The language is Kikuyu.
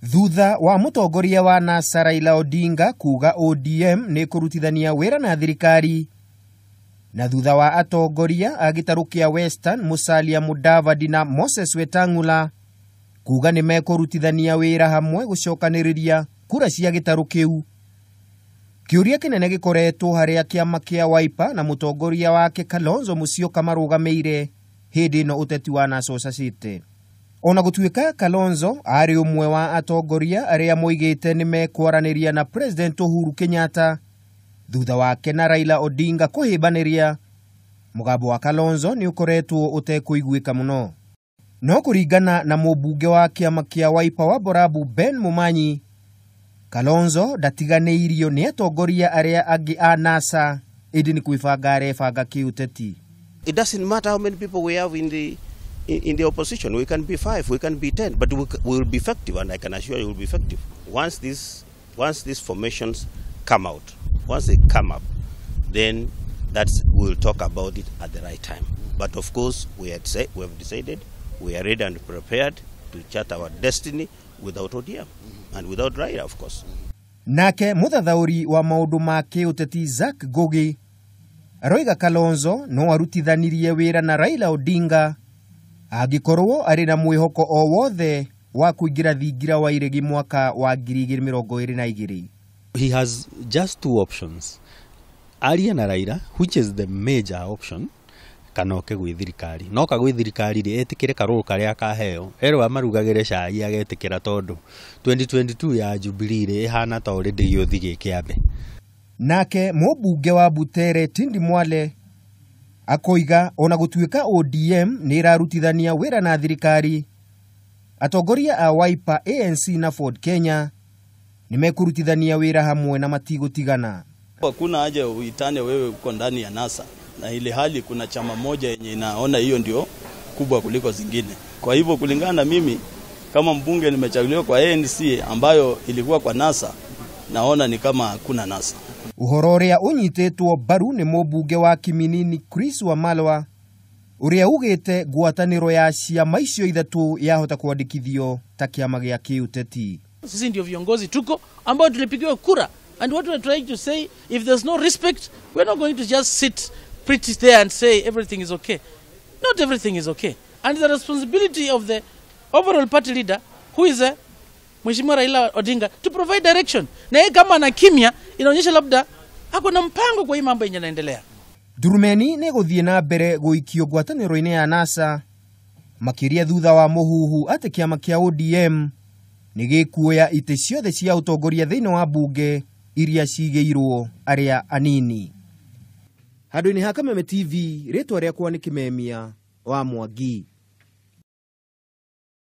Thutha wa mũtongoria wa NASA Raila Odinga kuga ODM nĩ kũrutithania wĩra na thirikari, na thutha wa atongoria a gĩtarũ kĩa Western Musalia Mudavadi na Moses Wetang'ula kuga nĩ mekũrutithania wĩra hamwe gũcokanĩrĩria kura cia gĩtarũ kĩu. Kĩũria kĩnene gĩkoretwo harĩa kĩama kĩa Wiper na mũtongoria wake Kalonzo Musyoka marũgamĩire hĩndĩ ĩno ũteti wa NASA ũcacĩte. Ona gũtuĩka Kalonzo arĩ ũmwe wa atongoria arĩa moigĩte nĩ mekwaranĩria na President Uhuru Kenyatta thutha wake na Raila Odinga kũhĩmbanĩria, mũgambo wa Kalonzo nĩ ũkoretwo ũtekũiguĩka mũno. No kũringana na mũmbunge wa kĩama kĩa Wiper wa Borabu Ben Momanyi, Kalonzo ndatiganĩirio nĩ atongoria arĩa angĩ a NASA ĩndĩ nĩ kwĩbanga arebanga kĩũteti. It doesn't matter how many people we have in the opposition. We can be 5, we can be 10, but we will be effective, and I can assure you we will be effective. Once these formations come out, once they come up, then we will talk about it at the right time. But of course, we have decided we are ready and prepared to chart our destiny without ODM and without Raila, of course. Nake mũthathaũri wa maũndũ ma kĩũteti Zack Ngugi aroiga Kalonzo no arutithanirie wĩra na Raila Odinga angĩkorwo arĩ na mwĩhoko o wothe wa kũingĩra thingira wa iregi mwaka wa 2022. He has just two options. Arie na Raila, which is the major option, kana oke gwĩ thirikari. No oka gwĩ thirikari rĩ, etĩkĩre karũrũ karĩa akaheo. Erwo amarugagĩre cai agetĩkĩra tondũ 2022 ya Jubilee rĩ, ĩhana ta already gĩũthi gĩ kĩambe. Nake mũmbunge wa Butere Tindi Mwale akoiga ona gũtuĩka ODM nĩ ĩrarutithania wĩra na thirikari, atongoria a Wiper, ANC na Ford Kenya nĩ mekũrutithania wĩra hamwe na matigũtigana. Hakuna haja uitane wewe uko ndani ya NASA na ile hali kuna chama moja yenye inaona hiyo ndio kubwa kuliko zingine. Kwa hivyo kulingana na mimi kama mbunge nimechaguliwa kwa ANC ambayo ilikuwa kwa NASA, naona ni kama hakuna NASA. Ũhoro ũrĩa ũnyitĩtwo mbaru nĩ mũmbunge wa Kiminini Chris Wamalwa ũrĩa ugĩte ngwatanĩro ya ciama icio ithatũ yahota kwandĩkithio ta kĩama gĩa kĩũteti. Sisi ndio viongozi tuko ambao tulipigiwa kura, and what we're trying to say, if there's no respect, we're not going to just sit pretty there and say everything is okay. Not everything is okay, and the responsibility of the overall party leader, who is a Mheshimiwa Raila Odinga, to provide direction. Na yeye kama ana kimya, inaonyesha labda ako na mpango kwa hii mambo yenye yanaendelea. Ndurumeni nĩ gũthiĩ na mbere gũikio ngwatanĩro-inĩ ya NASA makĩria thutha wa mũhuhu atĩ kĩama kĩa ODM nĩ gĩkuoya itĩ ciothe cia ũtongoria thĩinĩ wa mbunge iria cigĩirwo arĩa anini. Handũ-inĩ ha Kameme TV, rĩtwa rĩakwa nĩ Kĩmemia wa Mwangi.